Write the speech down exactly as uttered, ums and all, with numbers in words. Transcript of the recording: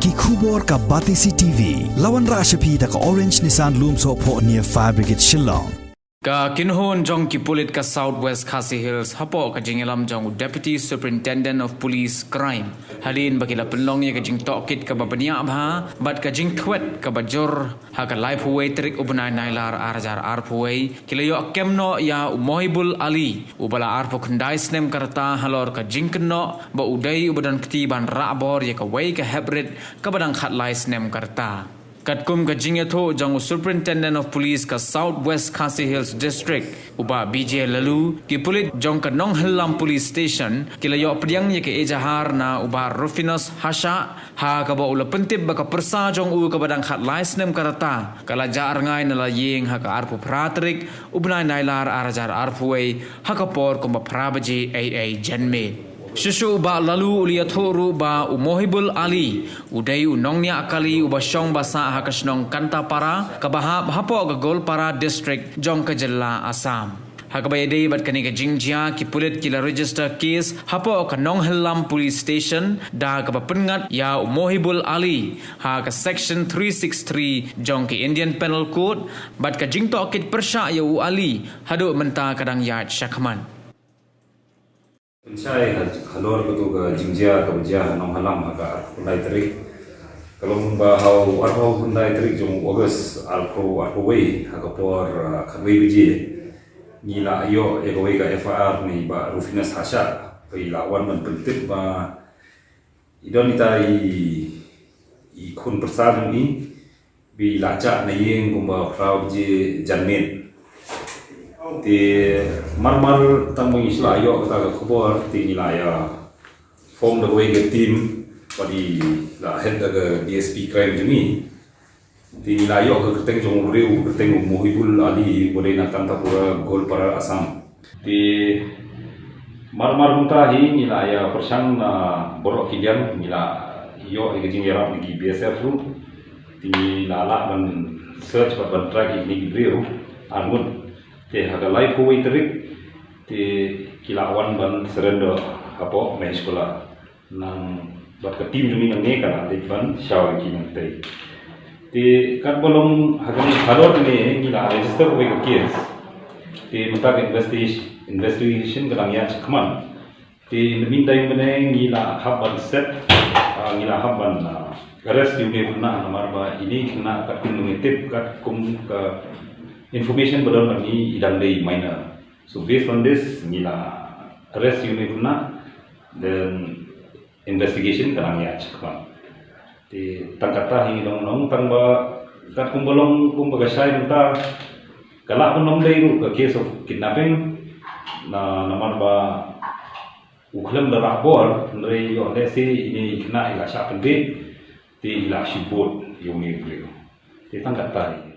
Ki khubor ka Batesi T V. La wanrah sha phi da ka Orange Nissan Lumsohphoh near Fire Brigade Shillong. Ka kynhun jong ki pulit ka South West Khasi Hills hapoh ka jingïalam jong u Deputy Superintendent of Police Crime, hadien ba ki la pynlong ïa ka jingtohkit kaba bniah bha bad ka jingthwet kaba jur ha ka laiphew wei tarik u bnai Nailar ar hajar arphew wei, ki la ïoh kem noh ïa u Mohibul Ali, uba la arphew khyndai snem ka rta, halor ka jingkynnoh ba u dei uba don kti ban rah bor ïa kawei ka heprit kaba dang khatlai snem ka rta. Katkum ka jingïathuh jong u Superintendent of Police ka South West Khasi Hills District, u Bah B J Laloo, ki pulit jong ka Nonghyllam Police Station ki la ïoh pdiang ïa ka ejahar na u Bah Rufinus Hashah, ha kaba u la pyntip ba ka pyrsa jong u kaba dang khatlai snem ka rta ka la jah rngai na la ïing ha ka arphew phra tarik u bnai Nailar ar hajar arphew wei, ha ka por kumba phra baje eiei janmiet. Shuh shuh u Bah Laloo u la ïathuh ruh ba u Mohibul Ali u dei u nongñiah kali uba shong ba sah ha ka shnong Kantapara, kaba hap hapoh ka Goalpara District jong ka jylla Assam. Ha kaba ïadei bad kane ka jingjia, ki pulit ki la register case hapoh ka Nonghyllam Police Station da kaba pynngat ïa u Mohibul Ali ha ka Section three six three jong ka Indian Penal Code, bad ka jingtohkit pyrshah ïa u Ali haduh mynta ka dang ïaid shakhmat. Pynshai ha, halor katu ka jingjia kaba jia ha Nonghyllam ha ka arphew khyndai tarik, ka long ba ha u arphew khyndai tarik jong u August arphew arphew wei, ha ka por, ah, khatwei baje, ngi la ïoh ïa kawei ka F I R na i Bah Rufinus Hashah, ba i la wan ban pyntip ba i don ita i, i khun pyrsa jong i, ba i la jah na ïing kumba phra baje janmiet. Te mar mar tang ba ngi shu la ïoh kata ka khubor, te ngi la ïa form da kawei ka team, bad i la head da ka D S P crime jong ngi. Te ngi la ïoh ka kyrteng jong u briew, kyrteng u Mohibul Ali, uba dei na Kantapara, Goalpara, Assam. Te mar mar mynta hi ngi la ïa pyrshang na baroh ki liang, ngi la ïoh ïa ka jingïarap na ki B S F ruh. Te ngi la lah ban search bad ban track ïa kine ki briew arngut. Te ha ka laiphew wei tarik te ki la wan ban surrender hapoh Mahiskhula. Nang bad ka team jong ngi nangne ka la dei ban shaw ïa ki nangtei. Te katba long ha kane, halor kane ngi la register kawei ka case. Te mynta ka investigation, investigation ka dang ïaid shakhmat. Te in the meantime mynne ngi la hap ban set, ah, ngi la hap ban, ah, arrest ïa une u khynnah namar ba ine i khynnah katkum ba ngi tip, katkum ka information ba don bad ngi, i dang dei minor. So based on this ngi la arrest ïa une u khynnah, then investigation ka dang ïaid shakhmat. Te tang katta hi ngi long, long tang ba katkum ba long kumba ka shai mynta, ka lah ban long dei ruh ka case of kidnapping, na namar ba u khlem da rah bor, hynrei ïoh lehse ine i khynnah i la shah pynbeit, te i la shu bud ïa une u briew. Te tang katta hi.